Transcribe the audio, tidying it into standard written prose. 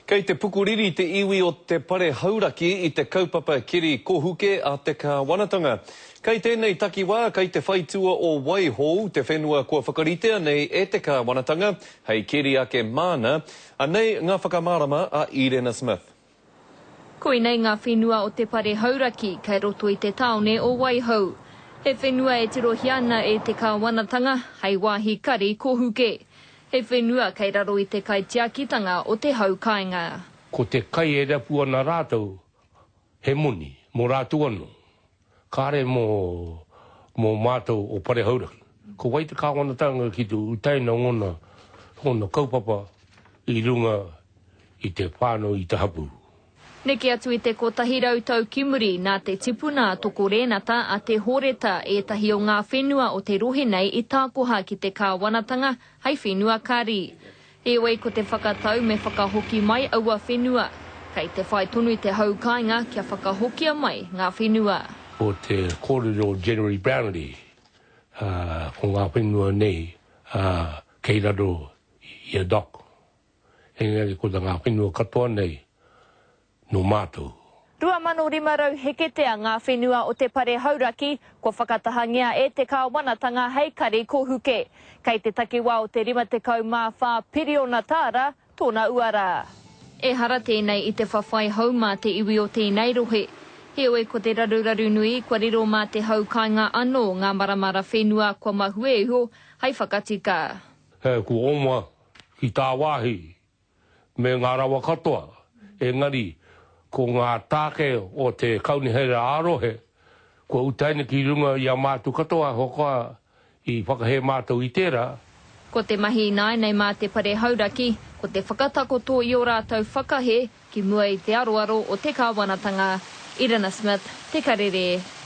Kei te pukuriri te iwi o Te Pare Hauraki i te kaupapa keri kohuke a te kāwanatanga. Kei tēnei takiwā, kei te whaitua o Waihou te whenua kua whakaritea nei e te kāwanatanga hei keri ake māna. Anei ngā whakamārama a Irena Smith. Koinei ngā whenua o Te Pare Hauraki kei roto i te tāone o Waihou. He whenua e tirohia ana e te kāwanatanga hei wāhi kari kohuke. He whenua kei raro i te kaitiakitanga o te hau kāinga. Ko te kai e rapu ana rātou he moni mō rātou anō, kāre mō mō mātou o Pare Hauraki. Ko wai te kāwanatanga ki te utaina ngona ngona kaupapa i runga i te whānau i te hapū. Neke atu i te 100 tau ki muri, nā te tipuna a Toko Rēnata, a Te Hōreta, ētahi o ngā whenua o te rohe nei i tākoha ki te kāwanatanga hei whenua kari. Heoi, ko te whakatau me whakahoki mai aua whenua. Kei te whai tonu te hau kāinga kia whakahokia mai ngā whenua. Ko te kōrero o Generally Brownlee, ko ngā whenua nei kei raro i a Doc. Engari ko ngā whenua katoa nei nō mātou. 2,500 heketea ngā whenua o te Pare Hauraki kua whakatahangia e te kāwanatanga hei kari kohuke. Kei te takiwā o te 54 piriona tāra tōna uara. Ehara tēnei i te whawhai hou mā te iwi o tēnei rohe. Heoi ko te raruraru nui kua riro mā te hau kāinga anō ngā maramara whenua kua mahue iho hei whakatika. Kua oma ki tāwāhi me ngā rawa katoa, engari ko ngā tāke o te kaunihera ā-rohe kua utaina ki runga i a mātou katoa ahakoa i whakahē mātou i tērā. Ko te mahi ināianei mā te Pare Hauraki, ko te whakatakoto i ō rātou whakahē ki mua i te aroaro o te kāwanatanga. Irina Smith, Te Karere.